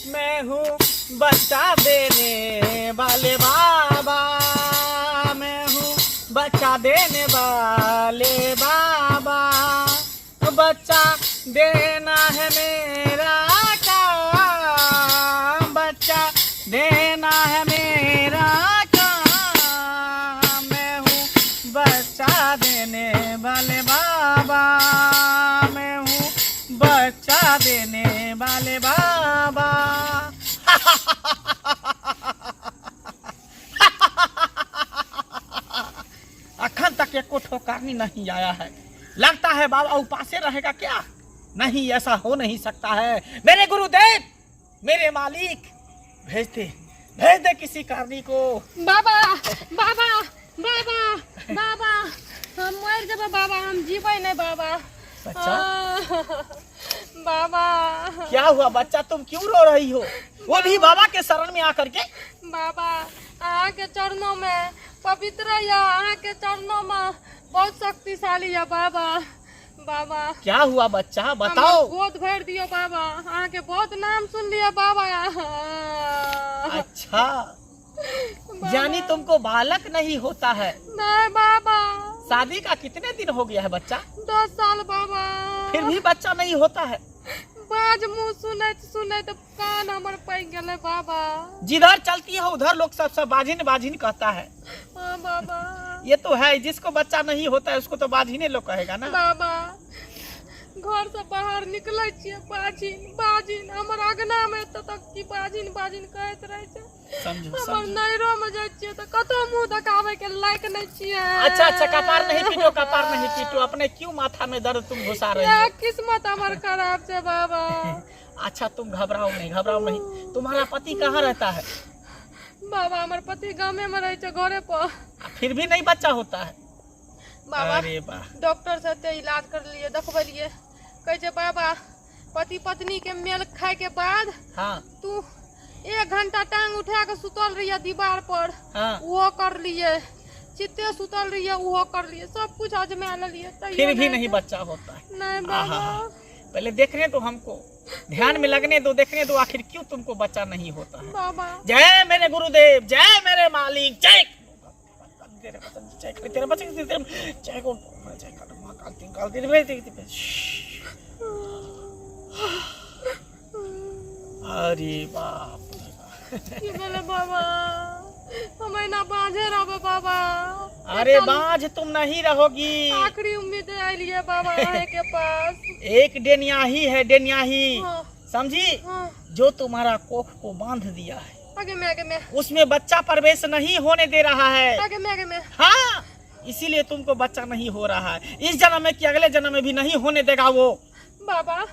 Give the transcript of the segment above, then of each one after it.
मैं हूँ बच्चा देने वाले बाबा, मैं हूँ बच्चा देने वाले बाबा, बच्चा देना है मेरा काम, बच्चा देना है मेरा काम, मैं हूँ बच्चा देने वाले बाबा, मैं हूँ बच्चा देने वाले बाबा। अखन तक एको ठोकारनी नहीं आया है, लगता है बाबा उपासे रहेगा क्या? नहीं, ऐसा हो नहीं सकता है। मेरे गुरुदेव, मेरे मालिक, भेज दे, भेज दे किसी कारनी को। बाबा, बाबा, बाबा, बाबा, हम मरि जेबै बाबा, हम जीबै नहि बाबा। बच्चा? आह, बाबा। क्या हुआ बच्चा, तुम क्यों रो रही हो, वो भी बाबा के शरण में आकर के? बाबा, अहाँके चरणों में पवित्र या अहाँके चरणों में बहुत शक्तिशाली या बाबा। बाबा, क्या हुआ बच्चा, बताओ। हमर गोद भरि दियौ बाबा, अहाँके बहुत नाम सुन लिअ बाबा। अच्छा, यानी तुमको बालक नहीं होता है? नहीं बाबा। शादी का कितने दिन हो गया है बच्चा? 10 साल बाबा। फिर भी बच्चा नहीं होता है? बाज मुँह सुनैत सुनैत कान हमर पकि गेलै बाबा। जिधर चलती है उधर लोग सब सब बाझिन बाझिन कहता है। हाँ बाबा। ये तो है, जिसको बच्चा नहीं होता है उसको तो बाझिने लोग कहेगा ना। बाबा, घर से बाहर निकलै छियै बाझिन बाझिन, हमर अगना में एतऽ तक की बाझिन बाझिन कहैत रहै छै। समझो, हमर समझो। नैरो में जाइ छियै तऽ कतौ मुँह देखाबै के लायक नहि छियै। अच्छा अच्छा, कपार नहीं पीटो, कपार नहीं पीटो, अपने क्यों माथा में दर्द तुम घुसा रही हो? इएह किस्मत हमर खराब छै बाबा। अच्छा, तुम घबराओ नहीं, घबराओ नहीं। तुम्हारा पति कहाँ रहता है? बाबा, हमर पति गामे में रहै छै, घरे पर। फिर भी नहीं बच्चा होता है? बाबा, अरे वाह। डॉक्टर से एते इलाज करलियै, देखबेलियै, कहै छै बाबा पति पत्नी के मेल खाय के बाद तू 1 घंटा टांग उठा के सुतल रहिए दीवार पर, उहो करलियै, चित्ते सुतल रहिए उहो करलियै, सब कुछ आजमा लेलियै, तैयो फिर भी नहि नहीं बच्चा होता है। नहीं बाबा। पहले देखने दो हमको, ध्यान में लगने दो, देखने दो आखिर क्यों तुमको बच्चा नहीं होता है। बाबा। जय मेरे गुरुदेव, जय मेरे मालिक, जय तेरे बच्चा, जय तेरे बच्चे, जय को, जय महाकाल, तीन काल, तीन बेर, तीन बेर। अरे बाप रे बाप। की भेलै बाबा? हम एना बाझे रहबै बाबा? अरे बाझ तुम नहीं रहोगी। आखिरी उम्मीद आइलिए बाबा अहें के पास। एक डेनियाही है, डेनियाही। समझी? जो तुम्हारा कोख को बांध दिया है। आगे में, आगे में। उसमें बच्चा प्रवेश नहीं होने दे रहा है। आगे में, आगे में। हाँ, इसीलिए तुमको बच्चा नहीं हो रहा है। इस जन्म में कि अगले जन्म में भी नहीं होने देगा वो। बाबा,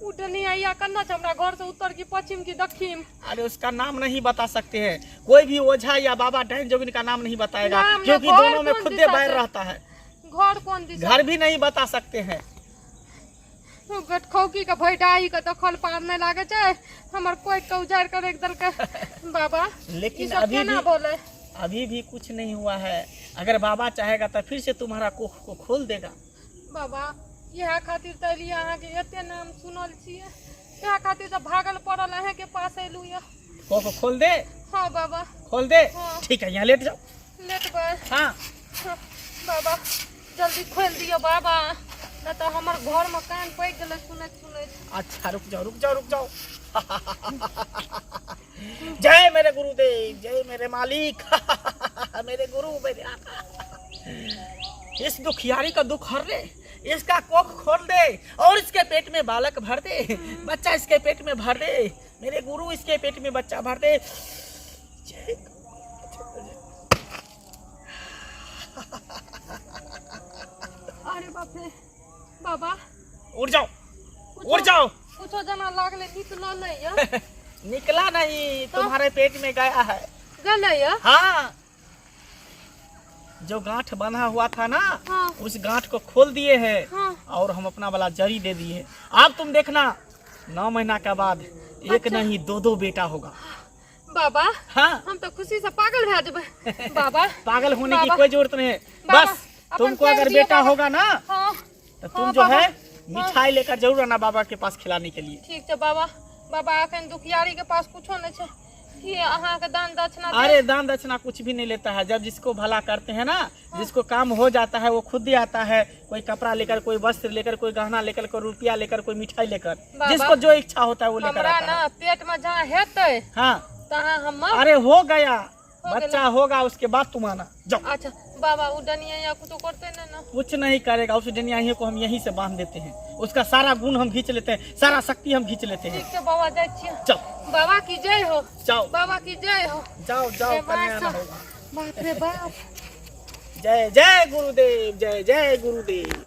उ डनिया कन्ना छै हमरा घर से उत्तर की पश्चिम की दक्षिण? अरे उसका नाम नहीं बता सकते हैं, कोई भी ओझा या बाबा डाइन जोगिन का नाम नहीं बताएगा, नाम ना, क्योंकि घर दोनों में कौन खुद दिशा बैर से? रहता है। घर कौन दिशा? घर भी नहीं बता सकते हैं। गटखौकी के भैडाई के दखल पार नहीं लागे छै, हमर कोई के उजाड़ के राखि देलकै बाबा। लेकिन ई सब अभी केना भी बोले? अभी भी कुछ नहीं हुआ है, अगर बाबा चाहेगा तो फिर से तुम्हारा कोख को खोल देगा। बाबा, इएह खातिर तऽ एलियै, अहाँके एते नाम सुनल छियै, इएह खातिर तऽ भागल पड़ल अहाँके पास एलहुँ यऽ। कोख को खोल दे? हाँ बाबा। खोल दे? हाँ। ठीक है, यहाँ लेट जाओ। लेटबै? हाँ। बाबा, जल्दी खोलि दियौ बाबा, नहि तऽ हमर घरमे कान पकि गेलै सुनैत सुनैत। अच्छा, रुक जाओ, रुक जाओ, रुक जाओ। जय मेरे गुरुदेव, जय मेरे मालिक, मेरे गुरु, मेरे आका, इस दुखियारी का दुख हर ले, इसका कोख खोल दे और इसके पेट में बालक भर दे, बच्चा इसके पेट में भर दे, मेरे गुरु इसके पेट में बच्चा भर दे। जय। अरे बाप रे बाबा। उठ जाओ, उठ जाओ। कुछो जना लागले निकलो नहीं या। निकला नहीं, तुम्हारे पेट में गया है। गले या? हाँ, जो गांठ बंधा हुआ था ना, उस गांठ को खोल दिए हैं। और हम अपना वाला जरी दे दिए। अब तुम देखना, 9 महीना के बाद एक नहीं 2-2 बेटा होगा। बाबा, हाँ। हम तो खुशी से पागल भए जेबै बाबा। पागल होने की बाबा। कोई जरूरत नहीं है। बाबा, बस अपन तुमको पैर अगर दियो बेटा बाबा। होगा ना, तो तुम हाँ, जो बाबा। है मिठाई लेकर जरूर आना बाबा के पास खिलाने के लिए। ठीक है बाबा, बाबा अखन दुखियारी के पास कुछो नहीं छै, की अहाँके दान दक्षिणा दे- अरे दान दक्षिणा कुछ भी नहीं लेता है। जब जिसको भला करते हैं ना, जिसको काम हो जाता है वो खुद ही आता है, कोई कपड़ा लेकर, कोई वस्त्र लेकर, कोई गहना लेकर, कोई रुपया लेकर, कोई मिठाई लेकर, बाबा, जिसको जो इच्छा होता है वो लेकर हमरा आता है। ना पेट में जहाँ हेतै हाँ तहाँ हम। अरे हो गया, हो बच्चा होगा उसके बाद तुम आना, जाओ। अच्छा बाबा, उ डनिया या कुछो करते ना ना? कुछ नहीं करेगा, उस डनियाही को हम यहीं से बांध देते हैं, उसका सारा गुण हम खींच लेते हैं, सारा शक्ति हम खींच लेते हैं। ठीक छै बाबा, जाइ छियै। जाओ। बाबा की जय हो। जाओ। बाबा की जय हो। जाओ जाओ, हे माँ कल्याण सब। होगा। बाप रे बाप। जय जय गुरुदेव, जय जय गुरुदेव।